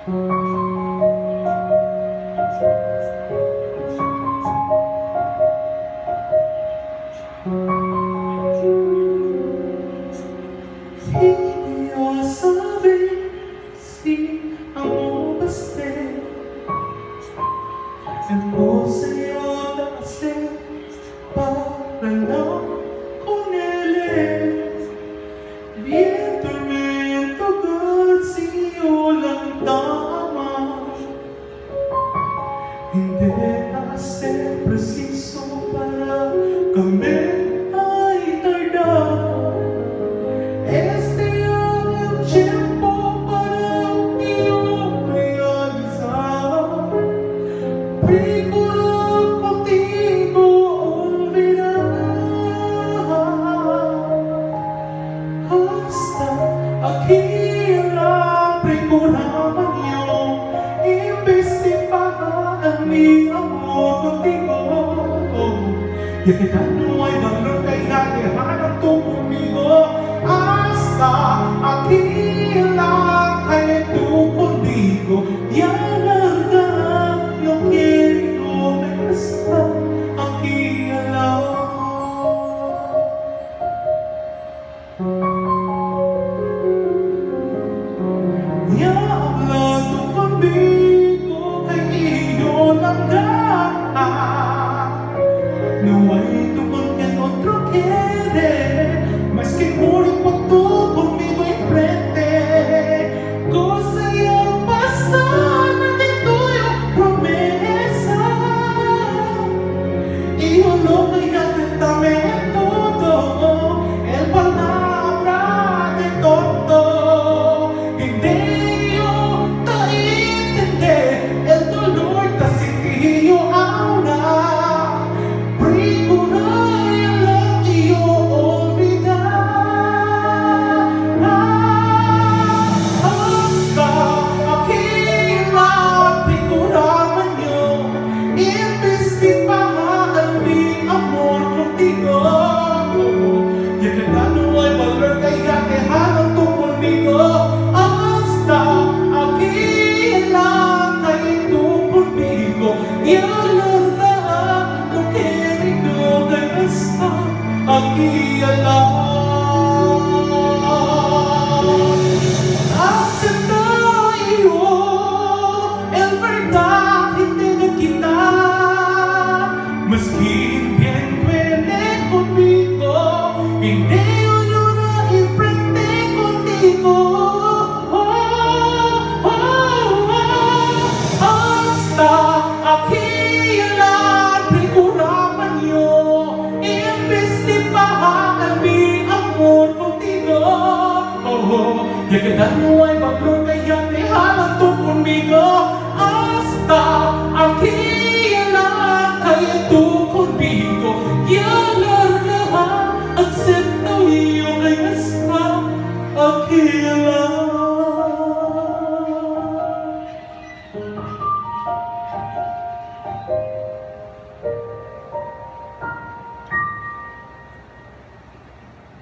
Io sapessi amo você. É possível ser para não con ele. Bien tormento God sa'yo lang tama. Hindi kasi preciso para kami ay tarda. Este é el tiempo para yo realizar. Procuro contigo olvidar. Hasta aquí lang procuraban yo, imbes de pagar mi amor contigo. Ya que no hay valor kaya dejaron tú conmigo. Hasta aquí lang kaya tú conmigo. Ya larga no quiero estar aquí al lado. Ya hablando conmigo kay iyo langga. No hay tú con quien otro quiere, más que morir por tú conmigo enfrente. Cosa ya pasada de tuyo promesa. Y yo lo que ya testamento todo, el palabra de todo. Hindi yo ta entender el dolor ta sentido ahora. Procurar lang iyo olvidar. Hasta aquí lang procuraban yo, imbes de pagar mi amor contigo. Ya que no hay valor kaya dejaron tú conmigo. Hasta aquí lang kaya tú conmigo. Ya la verdad no quiero que hasta aquí al lado. Acepta yo el verdad hindi kita. Maski bien duele conmigo, hindi yo llora enfrente contigo. Oh, oh, oh. Hasta aquí lang procuraban yo, imbes de pagar mi amor contigo. Oh, ya que no hay valor kaya dejaron tú conmigo. Hasta aquí lang kaya tú conmigo. Ya